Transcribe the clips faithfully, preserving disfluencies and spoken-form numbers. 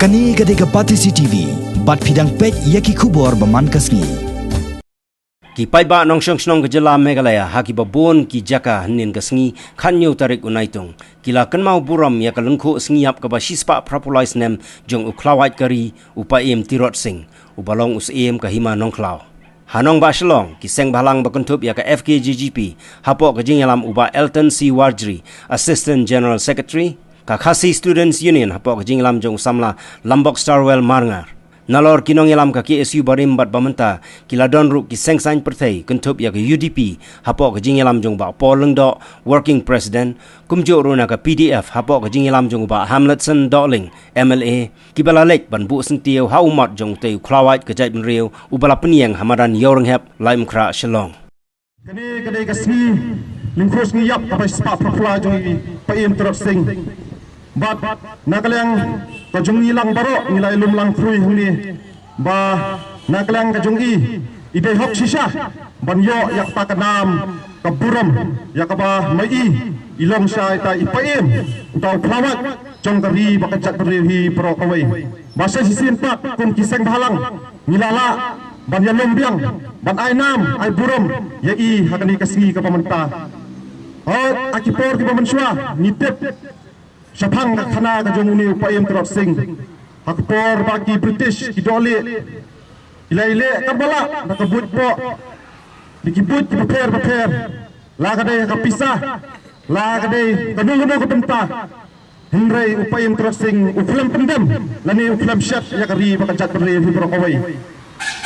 Kane ka dei ka Batesi T V, bad phi dang peit ïa ki khubor ba man ka sngi. Ki paidbah nongshong shnong ka jylla Meghalaya ha kiba bun ki jaka hynnin ka sngi khathynñiew tarik u Naitung ki la kynmaw burom ïa ka lyngkhuh sngi ïap kaba shispah phra phew lai snem jong u khlawait ka ri u Paiem Tirot Sing uba long u Syiem ka Hima Nongkhlaw. Ha nongbah Shillong, ki seng bhalang ba kynthup ïa ka F K J G P hapoh ka jingïalam u Bah Elton C Warjri, Assistant General Secretary, ka Khasi Students Union hapoh ka jingïalam jong u samla Lambok Starwell Marngar. Nalor ki nongïalam ka K S U barim bad ba mynta, ki la don ruh ki seng saiñ pyrthei kynthup ïa ka U D P hapoh ka jingïalam jong u Bah Paul Lyngdoh, Working President, kumjuh ruh na ka P D F hapoh ka jingïalam jong u Bah Hamletson Dohling, M L A, kiba la leit ban buh syntiew ha u mot jong utei u khlawait ka jaitbynriew uba la pynïeng ha madan Ïawrynghep, Laitumkhrah, Shillong. Kane ka dei ka sngi lyngkhuh sngi ïap kaba shispah phra phew lai jong i Paiem Tirot Sing. Bad na ka liang ka jong ngi lang baroh ngi la ïalum lang khrui hangne ba na ka liang ka jong i, i dei hok shisha ban ïoh ïa kata ka nam ka burom ïa kaba ma i, i long shisha ita i Paiem, uta u khlawait jong ka ri bad ka jaitbynriew hi baroh kawei. Ba sa shisien pat kum ki seng bhalang ngi la lah ban ïalum biang, ban ai nam ai burom ïa i ha kane ka sngi kaba mynta. Hooid, ha ki por kiba mynshuwa ngi tip shaphang ka khana ka jong une u Paiem Tirot Sing. Ha ka por ba ki British ki dohlieh, ki la ïaleh katba lah da ka buit poh, da ki buit kiba pher bapher, la ka dei ka pisa, la ka dei kano kano ka bynta. Hynrei u Paiem Tirot Sing u khlem pyndem lane u khlem shet ïa ka ri bad ka jaitbynriew hi baroh kawei.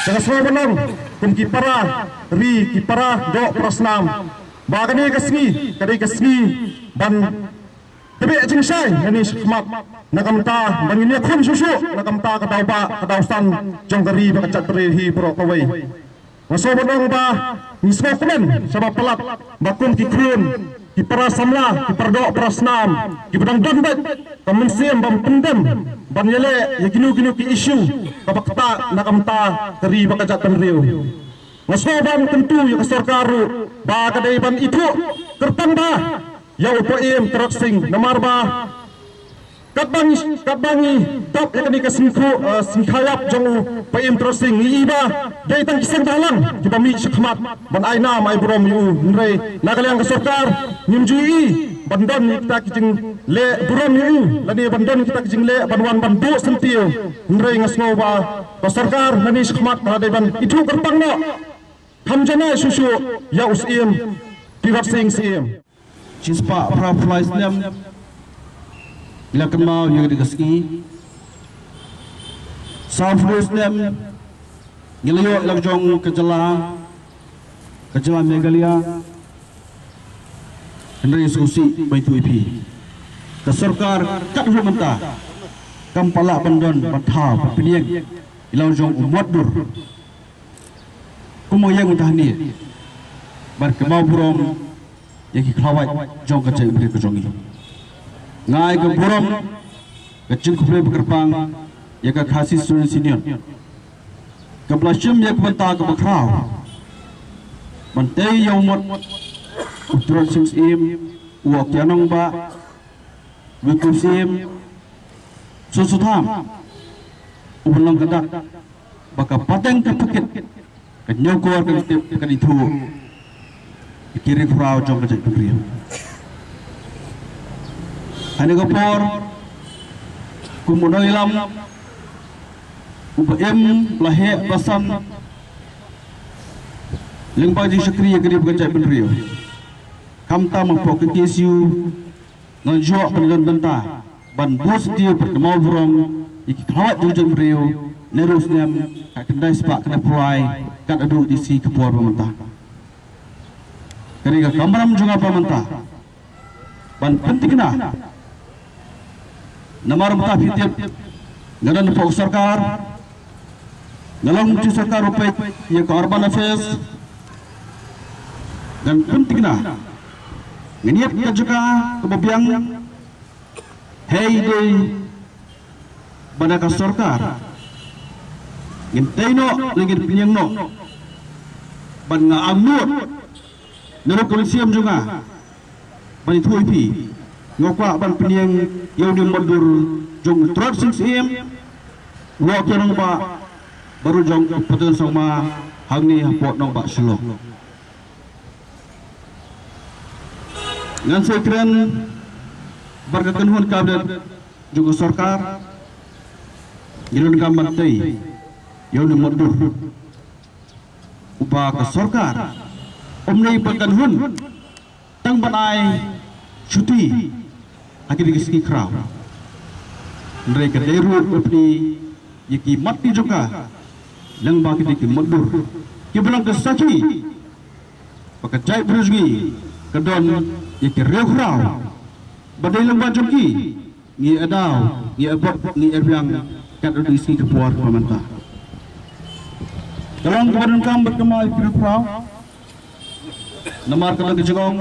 Te nga sngew ban ong kum ki para ri, ki para doh para snam, ba kane ka sngi ka dei ka sngi ban tbeh jingshai lane shakhmat na ka bynta ban ngin ïakhun shuh shuh na ka bynta ka daw bah ka daw san jong ka ri bad ka jaitbynriew hi baroh kawei. Nga sngew ban ong ba ngi sngewkmen sha ba palat ba kum ki khun, ki para samla, ki para doh para snam kiba dang don beit ka mynsiem ban pyndem, ban ïaleh ïa kino kino ki issue kaba ktah na ka bynta ka ri bad ka jaitbynriew. Nga sngew ban kyntu ïa ka sorkar ruh ba ka dei ban ithuh kyrpang bha ïa u Paiem Tirot Sing, namar ba katba ngi, katba ngi dap ïa kane ka sngikhuh, eh, sngikha ïap jong u Paiem Tirot Sing, ngi i ba dei tang ki seng bhalang kiba mih shakhmat ban ai nam ai burom ïa u. Hynrei na ka liang ka sorkar ngim ju i ban don ïa kita ki jingleh burom ïa u lane ban don ïa kita ki jingleh ban wan ban buh syntiew. Hynrei nga sngew ba ka sorkar nangne shakhmat ka la dei ban ithuh kyrpang noh, kham janai shuh shuh ïa u Syiem Tirot Sing Syiem. Shispah phra phew lai snem ngi la kynmaw ïa kane ka sngi. Saw phew snem ngi la ïoh la jong ka jylla, ka jylla Meghalaya. Hynrei sngewsih ban ïathuh ïa phi, ka sorkar kat haduh mynta kam pat lah ban don ban thaw ban pynïeng ïa la jong u mot dur. Kum u ïeng uta hangne ban kynmaw burom ïa ki khlawait jong ka jaitbynriew ka jong ngi. Nga ai ka burom ka jingkhublei ba kyrpang ïa ka Khasi Students Union kaba la shim ïa ka bynta kaba khraw ban tei ïa u mot u Tirot Sing Syiem, u Okianongbah, u Syiem Soso Tham, u ban long ka dak ba ka pateng ka pakit, ka ñiewkor, ka tip, ka ithuh ïa ki ri khraw jong ka jaitbynriew. Ha kane ka por kum u nongïalam uba im, ba la heh, ba la san lyngba jingshakri ïa ka ri bad ka jaitbynriew, khamtam hapoh ka K S U, ngan ïoh ban don bynta ban buh syntiew ban kynmaw burom ïa ki khlawait jong ka jaitbynriew naduh u snem khatkhyndai spah khyndai phew lai kat haduh da ka sngi ka por ba mynta. Kane ka kamram jong nga ba mynta ban pynthikna. Namar mynta phi tip nga don hapoh ka sorkar, nga long myntri sorkar ba peit ïa ka Urban Affairs. Ngan pynthikna, ngan ïaid ka jaka kaba biang, hei dei ba na ka sorkar ngin tei noh, ngin pynïeng noh. Bad nga angnud na ruh ka mynsiem jong nga ban ïathuh ïa phi, nga kwah ban pynïeng ïa une u mot dur jong u Tirot Sing Syiem. Wok ki rangbah baroh jong ka Pateng Sangma hangne hapoh nongbah Shillong. Ngan sa ïakren bad ka kynhun kabinet jong ka sorkar. Ngi donkam ban tei ïa une u mutdur uba ka sorkar ym dei ban kynhun tang ban ai shuti ha kine ki sngi khraw. Hynrei ka dei ruh ban pyni ïa ki mat ki jong ka lyngba kine ki mutdur kiba long ki sakhi ba ka jaitbynriew jong ngi ka don ïa ki riew khraw ba dei lyngba jong ki ngi ïa daw, ngi ïa bok, ngi ïa biang kat haduh ki sngi ki por ba mynta. Ka long kaba donkam ban kynmaw ïa ki riew khraw. Namar ka long ka jingong,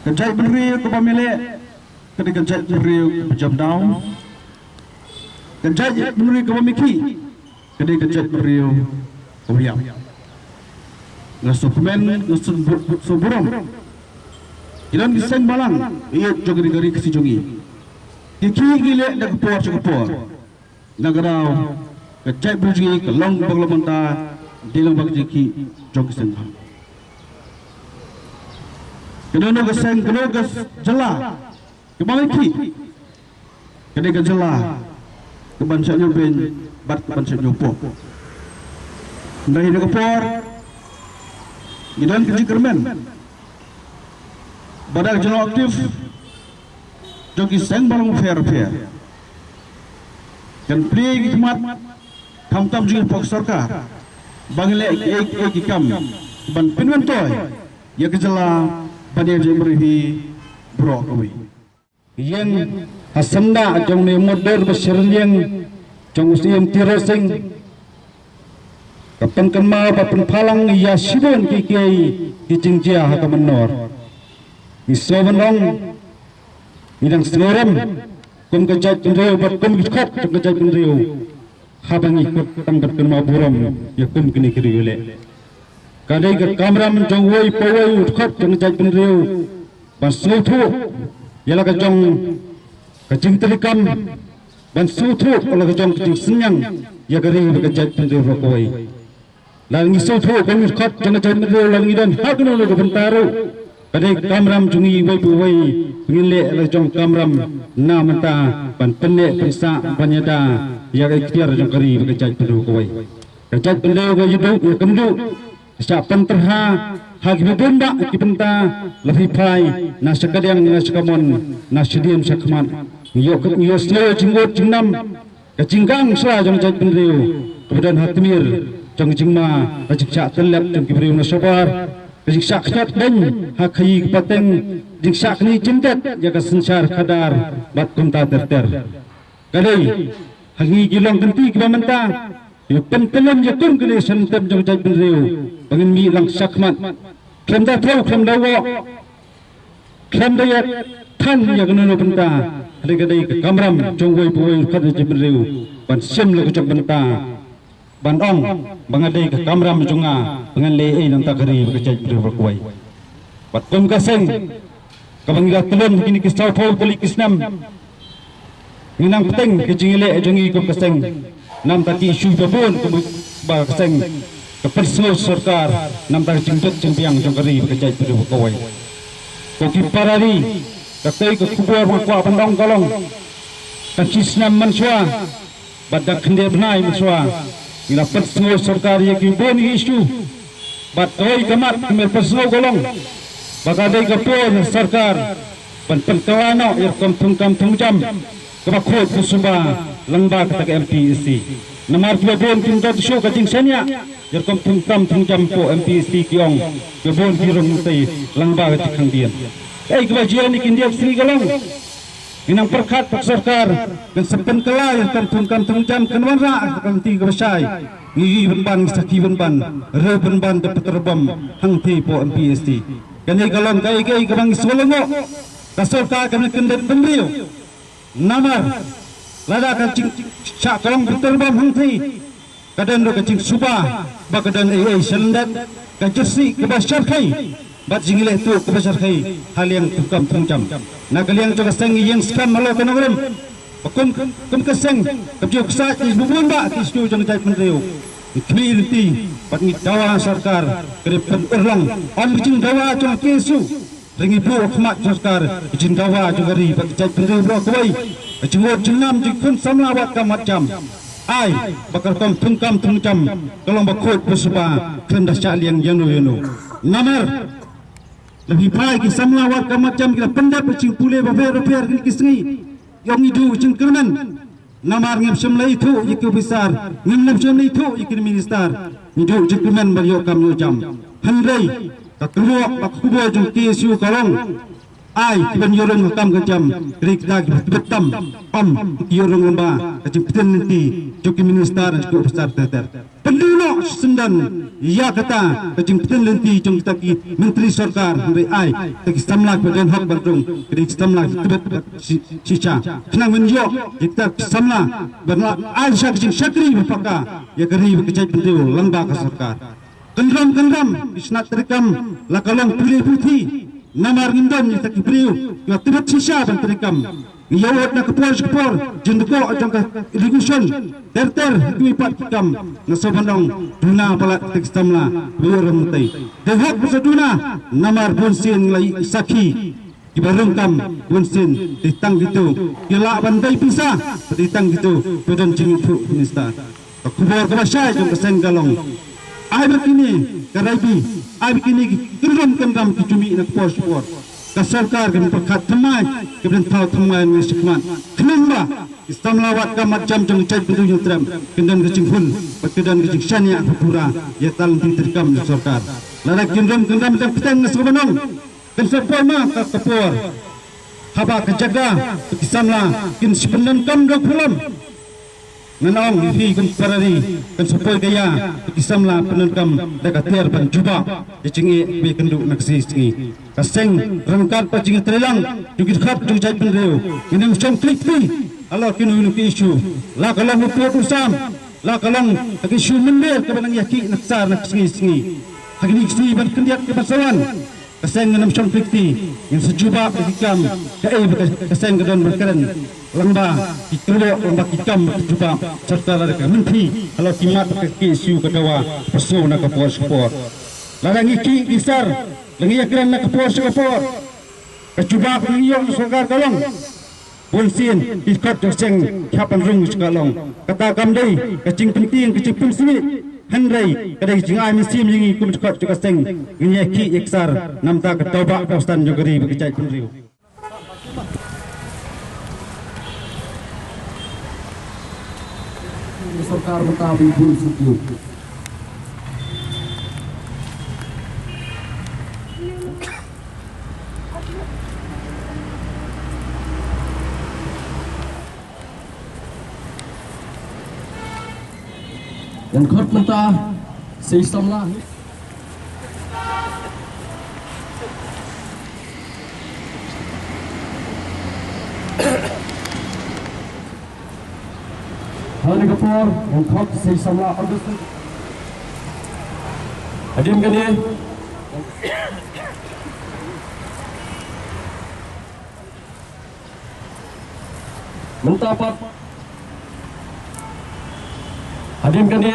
ka jaitbynriew kaba ym ïaleh ka dei ka jaitbynriew kaba jam daw. Ka jaitbynriew kaba ym ïakhih ka dei ka jaitbynriew kaba ïap. Nga sngewkmen, nga sngewbu-, sngewburom. Ki don ki seng balang ïeit jong kane ka ri Khasi jong ngi. Ki khih ki leh da ka por sha ka por. Na ka daw ka jaitbynriew jong ngi ka long ba ka long mynta dei long ba ka jingkhih jong ki seng balang. Kano kano ka seng, kano ka jylla kaba ym ïakhih ka dei ka jylla kaban shah ñiewbeiñ bad kaban shah ñiewpop. Hynrei ha kane ka por ngi don ka jingkyrmen ba da ka jingaktif jong ki seng balang pher pher kan plie ki khmat khamtam jong ki pok sorkar ba ngin leh kiei kiei ki kam ban pynmyntoi ïa ka jylla ban ïa jingmyntoi baroh kawei. Ïeng ha syndah jong une u mutdur ba syrliang jong u Syiem Tirot Sing ka pynkynmaw ba pynphalang ïa shibun kiei kiei ki jingjia ha ka mynnor. Ngi sngewbha ban ong ngi dang sngewrem kum ka jaitbynriew bad kum ki dkhot jong ka jaitbynriew haba ngi kut tang ban kynmaw burom ïa kum kine ki riewleh. Ka dei ka kamram jong uwei pa uwei u dkhot jong ka jaitbynriew ban sngewthuh ïa la ka jong ka jingtreikam, ban sngewthuh ïa la ka jong ka jingsngewthuh ïa ka ri bad ka jaitbynriew baroh kawei. Lada ngi sngewthuh kum ki dkhot jong ka jaitbynriew lada ngi don ha kano kano ka bynta ruh, ka dei ka kamram jong ngi uwei pa uwei ba ngin leh la ka jong ka kamram na mynta ban pynneh pynsah ban ïada ïa ka ikhtiar jong ka ri bad ka jaitbynriew kawei. Ka jaitbynriew ka ïaduh ïakynduh ka shah pyntyrha ha kiba bun bah ki bynta, la phi phai na sha kadiang na sha kamon, na shadien sha khmat. Ngi ïoh, ngi ïohsngew ïa ka jingud jingnam, ka jingkang sla jong ka jaitbynriew kaba don ha tmier jong ka jingma, ka jingshah tyllep jong ki briew na shabar, ka jingshah khñiot deiñ ha khaïi ka pateng, jingshah kñi jingdet ïa ka synshar khadar bad kumta ter ter. Ka dei ha ngi ki longkynti kiba mynta, ïa pyntyllun ïa kum kine ki shnong jong ka jaitbynriew ba ngin mih lang shakhmat. Khlem da thew, khlem da wok, khlem da ïathan ïa kano kano bynta, ka dei, ka dei ka kamram jong uwei pa uwei u dkhot jong ka jaitbynriew ban shim la ka jong ka bynta, ban ong ba nga dei ka kamram jong nga ba ngan leh ei na ka bynta ka ri bad ka jaitbynriew baroh kawei. Bad kum ka seng kaba ngi la tlot ha kine ki sawphew tylli ki snem, ngi nang bteng ka jingïaleh jong ngi kum ka seng na ka bynta ki issue ba bun, kum ba ka seng ka pynsngew sorkar na ka bynta ka jingbit jingbiang jong ka ri bad ka jaitbynriew baroh kawei. Ko ki para ri, katei ka khubor ba nga kwah ban ong ka long, ka shi snem mynshuwa bad da khyndiat bnai mynshuwa ngi la pynsngew sorkar ïa ki bun ki issue. Bad kawei ka mat kaba ngi la pynsngew ka long ba ka dei ka por na sorkar ban pynkylla noh ïa ka rukom thungkam thungjam kaba khuid ba suba lyngba kata ka M P E C. Namar kiba bun kim don shuh ka jingshaniah ïa ka rukom thungkam thungjam hapoh M P E C, ki ong kiba bun ki rung tei lyngba ka jingkhang dien. Kaei kaba jia ha kine ki sngi ka long, ngi nang pyrkhat ba ka sorkar kan sa pynkylla ïa ka rukom thungkam thungjam, kan wanrah ka lynti kaba shai. Ngi ïohi pynban, ngi sakhi pynban, riew pynban da petrol bomb hangtei hapoh M P E C. Kane ka long kaei kaei kaba ngi sngewlyngngoh. Ka sorkar kan kyndit bynriew. Namar lada ka jingshah kyllon petrol bomb hangtei, ka don ruh ka jingsuba ba ka don ei ei sha lyndet, ka jingshah kaba shyrkhei bad jingïaleh tuh kaba shyrkhei ha liang thungkam thungjam. Na ka liang jong ka seng ngi ïeng skhem halor ka nongrim. Ba kum, kum ka seng, ka jong ka seng, ki bun ba, ki stu jong ka jaitbynriew. Ngi khmih lynti, bad ngi dawa sorkar, ka dei pynurlong, ym ka jingdawa jong ka K S U. Hynrei ngi buh khmat sorkar, ka jingdawa jong ka ri, bad ka jaitbynriew baroh kawei. Ka jingwad jingnam, jingkhun samla wad kam wad jam. Ai, ba ka rukom thungkam thungjam, ka long ba khuid ba suba, khlem da shah liang ïano ïano. Namar, la phi phai ki samla wad kam wad jam ki la pyndep ka jingpule bapher bapher kine ki sngi. Ïong ngi duh jingkyrmen. Namar ngim shym la ithuh ïa ki officer, ngim shym la ithuh ïa ki minister. Ngi duh jingkyrmen ban ïoh kam ïoh jam. Hynrei ka kyrwoh, ka khubor jong K S U ka long, ai, ki ban ïoh rung ha kam ka jam, ki dei kita ki ba tbit tam, ym ki ïoh rung lyngba ka jingpynlynti jong ki minister, jong ki officer ter ter. Pynduh noh shisyndon ïa kata ka jingpynlynti jong kita ki myntri sorkar, hynrei ai, kita ki samla ki ba don hok ban rung, ki dei ki samla ki tbit shi-, shisha. Khnang ban ïoh ïa kita ki samla ban la ai sha ka jingshakri ba paka ïa ka ri bad ka jaitbynriew lyngba ka sorkar. Kynram kynram ki shnat treikam la ka long pule puthi. Namar ngim don ïa kita ki briew kiba tbit shisha ban treikam. Ngi ïa wad na ka por sha ka por, jingdkoh jong ka education ter ter, kiwei pat ki kam, nga sngewbha ban ong duna palat kita ki samla ba ïoh rung mynta. Dei hok ba sa duna, namar bunsien ngi la ïohi sakhi kiba rung kam bunsien, dei tang kito ki lah ban dei pisa, dei tang kito kiba don jingithuh minister. Ka khubor kaba shai jong ka seng ka long, ai ba kine ka raibi, ai ba kine ki kynrum kynram ki ju mih na ka por sha ka por. Ka sorkar kan pyrkhat thymmai, ka ban thaw thymmai na ka shakmat. Khnang ba ki samla wad kam wad jam jong ka jaitbynriew Hynñiewtrep kin don ka jinghun bad kin don ka jingshaniah ba pura ïa ka lynti treikam jong ka sorkar. Lada ki kynrum kynram jam bteng, nga sngewbha ban ong, kan sa poi ma ka, ka por haba ka jaka ba ki samla kin sa pyndonkam da u phyllung. Ngan ong ïa phi kum para ri, kan sa poi ka ïa ba ki samla pyndonkam da ka tiar ban jubab ïa jingeh ba ïakynduh na ka sngi sngi. Ka seng ryngkat bad jingïatreilang jong ki dkhot jong ka jaitbynriew, ngin ym shong klik kti halor kino kino ki issue. La ka long u pud u sam, la ka long ka issue mynmiet kaba nang ïakhih na ksar na ka sngi sngi. Ha kine ki sngi ban khyndiat kiban sa wan, ka seng ngin ym shong klik kti, ngin sa jubab ïa ki kam kaei ba ka, ka seng ka don ban kren. Lyngba ki kyrwoh, lyngba ki kam ba ki jubab, sorkar lada ka mynthi halor ki mat ba ka K S U ka dawa pyrshah na ka por sha ka por. Lada ngi khih ngi sar, lada ngi ïakren na ka por sha ka por, ka jubab ba ngi ïoh na sorkar ka long, bunsien ki dkhot jong ka seng ki hap ban rung sha ka long. Kata kam dei ka jingpyntieng, ka jingpynsmit. Hynrei ka dei ka jingai mynsiem ïa ngi kum ki dkhot jong ka seng, ngin ïakhih ïaksar namar ka tawbah tawsan jong ka ri bad ka jaitbynriew. Sorkar mynta ba bun suklu. Ïa khot mynta sei samla. Ha kane ka por, ïa khot sei samla August. Hadien kane. Mynta pat. Hadien kane.